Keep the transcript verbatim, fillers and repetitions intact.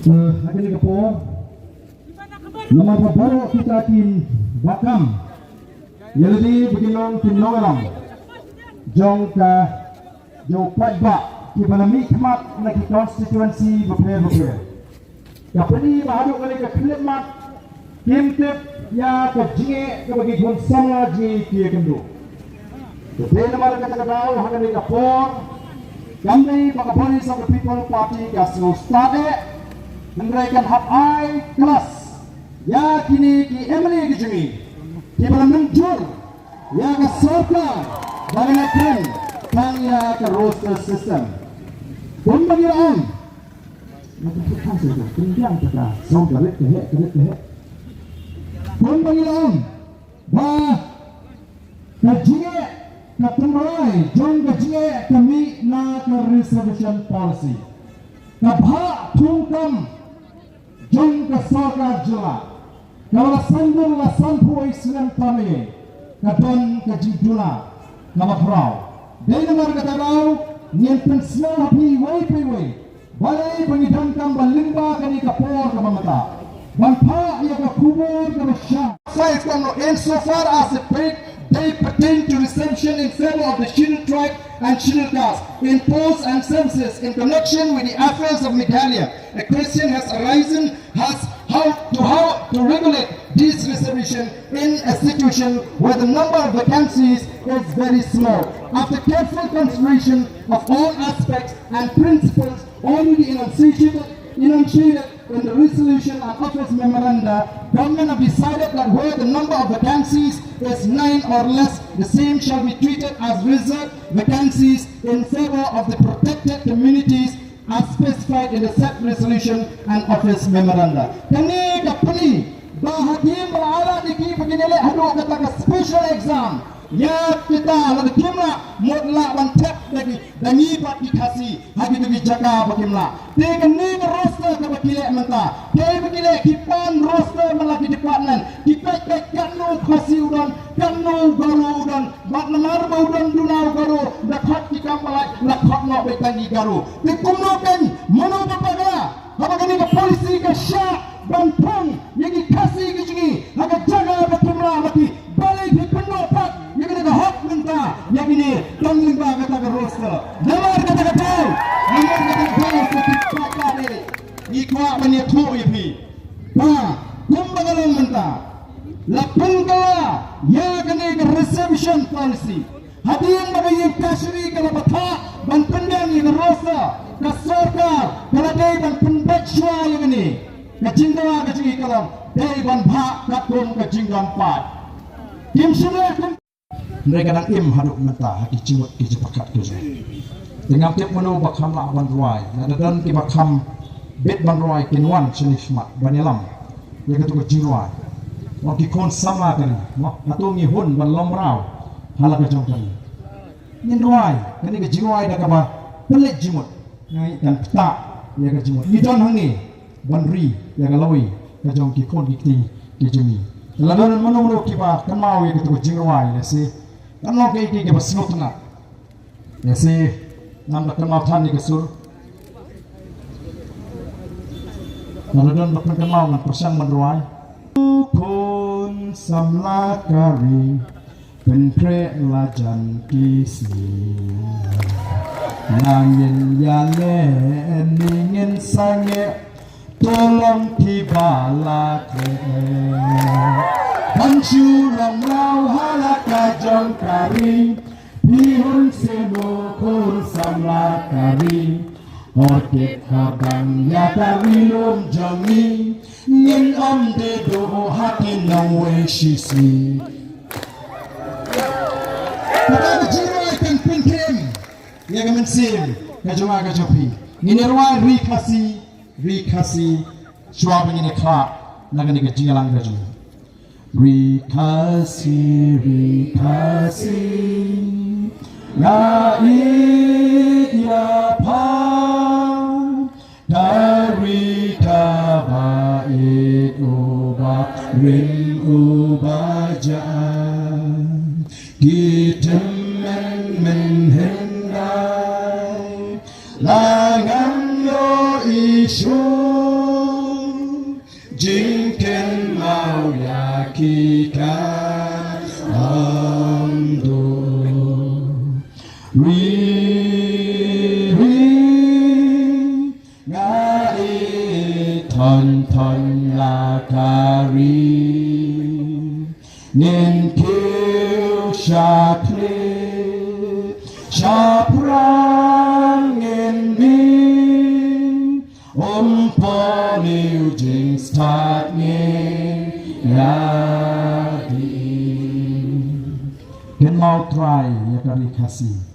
Eh, ha kane ka por, namar ba baroh kita kin bad kam, ïa lade ba kin long ki nongïalam jong ka, jong u paidbah kiba la mihkhmat na ki constituency bapher bapher. Ka pyni ba haduh kane ka khyllipmat kim tip ïa ka jingeh kaba ki khun samla jong ngi ki ïakynduh. Te dei namar kata ka daw ha kane ka por, kam dei ba ka Voice of the People Party ka sngewstad eh, hynrei kan hap ai klas ïa kine ki M L A ki jong ngi kiba la mynjur ïa ka sorkar ba kan ïakren tang ïa ka roster system. Kumba ngi la ong, kumba ngi la ong ba ka jingeh, ka tynrai jong ka jingeh ka mih na ka reservation policy. Ka bhah thungkam jong ka sorkar jylla kaba la sandur la sanphew wei snem tam eh, ka don ka jingduna kaba khraw. Dei namar kata daw ngin pynsngew ha phi iwei pa iwei, balei ba ngi donkam ban lyngba kane ka por kaba mynta ban phah ïa ka khubor kaba shai. Five Kamno, insofar as it per-, they pertain to reservation in favor of the Scheduled Tribe and Scheduled Caste in posts and census in connection with the affairs of Meghalaya, a question has arisen as how to, how to regulate this reservation in a situation where the number of vacancies is very small. After careful consideration of all aspects and principles already enunciated, enunciated in the resolution and office memoranda, government have decided that where the number of vacancies is nine or less, the same shall be treated as reserved vacancies in favor of the protected communities as specified in the said resolution and office memoranda. Kane ka pyni ba hadien ba la ailad ïa ki ba kin ïaleh haduh kata ka special exam, ïa kita lada kim lah, mut lah ban thep da ki, da ngi bad ki Khasi ha kito ki jaka ba kim lah. Te kane ka roster kaba ki leh mynta, kaei ba ki leh? Ki pan roster man la ki department, ki peit peit katno u Khasi u don, katno u Garo u don, bad namar ba u don duna u Garo, da khot ki kam ba lait la khot noh beit tang ki Garo. Te kumno kein, mano ba bakla haba kane ka policy ka shah ban phong ïa ki Khasi ki jong ngi ha ka jaka ba kim lah? Ba ki, balei phi pyndonkam ïa kane ka hok mynta ïa kine? Tang lyngba kata ka roster. Namar kata ka daw, namar kata ka daw, sa ki paidbah, ngi kwah ban ïathuh ïa phi ba kumba ka long mynta, la pynkylla ïa kane ka reservation policy. Hadien ba ka ïing kashari ka la bthah ban pynbiang ïa ka roster, ka sorkar ka la dei ban pynbeit shuwa ïa kane. Ka jingdawa ka jong ngi ka long dei ban bhah katkum ka jingdon paid. Kim shym leh kum. Hynrei ka dang im haduh mynta ha ki jingmut ki jingpyrkhat ki jong ngi. Te ngam tip mano ba kham lah ban rwai. Lada don kiba kham bit ban rwai, kin wan shane shakhmat ban ïalam ïa katu ka jingrwai. Ong ki khun samla ka ri, mo, hato ngi hun ban long mraw ha la ka jong ka ri? Ngin rwai kane ka jingrwai da kaba pynleit jingmut. Ngi kan ktah ïa ka jingmut. Ngi don hangne ban ri ïa ka lawei ka jong ki khun ki kti ki jong ngi. Lada don mano mano kiba kynmaw ïa katu ka jingrwai, lehse kan long kaei kaei kaba sngewtynnat. Lehse ngam da kynmaw than ïa ka sur. Lada don ba pynkynmaw ngan pyrshang ban rwai. Khun samla ka ri, pynkhreh la jan ki sngi. Nangin ïaleh ne ngin sangeh, to long kiba la khreh. Ban shu long mraw ha la ka jong ka ri, phi hun seh mo khun samla ka ri. Hor kit hor dang ïa ka ri lum jong ngi, ngin ym dei duh ha ki nongwei shisngi. Kata ka jingrwai kan pynkhim ïa ka mynsiem ka jong nga ka jong phi. Ngin ïa rwai Ri Khasi, Ri Khasi, shuwa ba ngin ïa khlad na kane ka jingïalang ka jong ngi. Ri Khasi, Ri Khasi, nga ïeit ïa pha. Ka ri kaba ïeit, uba rim uba jah, ki tymmen mynhyndai la ngam ïohi shuh. Jingkynmaw ïa ki kan ong du. Ri, ri, nga i ton ton la ka ri. Ngin kiew sha khlieh, sha phrang ngin mih. Um pon ïa u jingstad ngi ïa ki. Kynmaw Trai ïa ka ri Khasi.